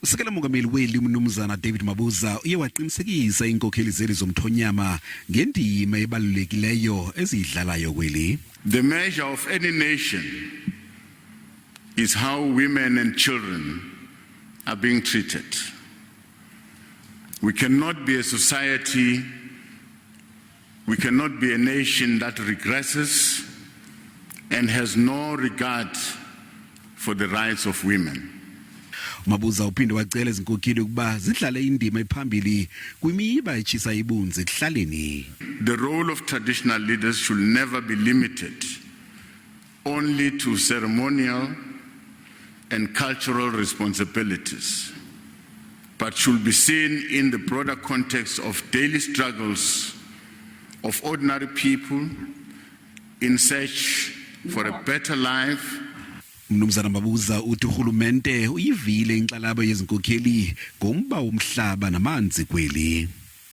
Usekela mongameli weli umnumzana David Mabuza uye waqinisekisa iinkokheli zeli zomthonyama ngendima ebalulekileyo eziyidlalayo kweli. The measure of any nation is how women and children are being treated. We cannot be a society, we cannot be a nation that regresses and has no regard for the rights of women. Mabuza uphinde wacela izinkokheli ukuba zidlale indima ephambili kwimiba etshisa ibunzi ekuhlaleni. The role of traditional leaders should never be limited only to ceremonial and cultural responsibilities, but should be seen in the broader context of daily struggles of ordinary people in search for a better life. Mnumzana Mabuza uthi urhulumente uyivile inkxalabo yezinkokheli ngomba womhlaba namanzi kweli.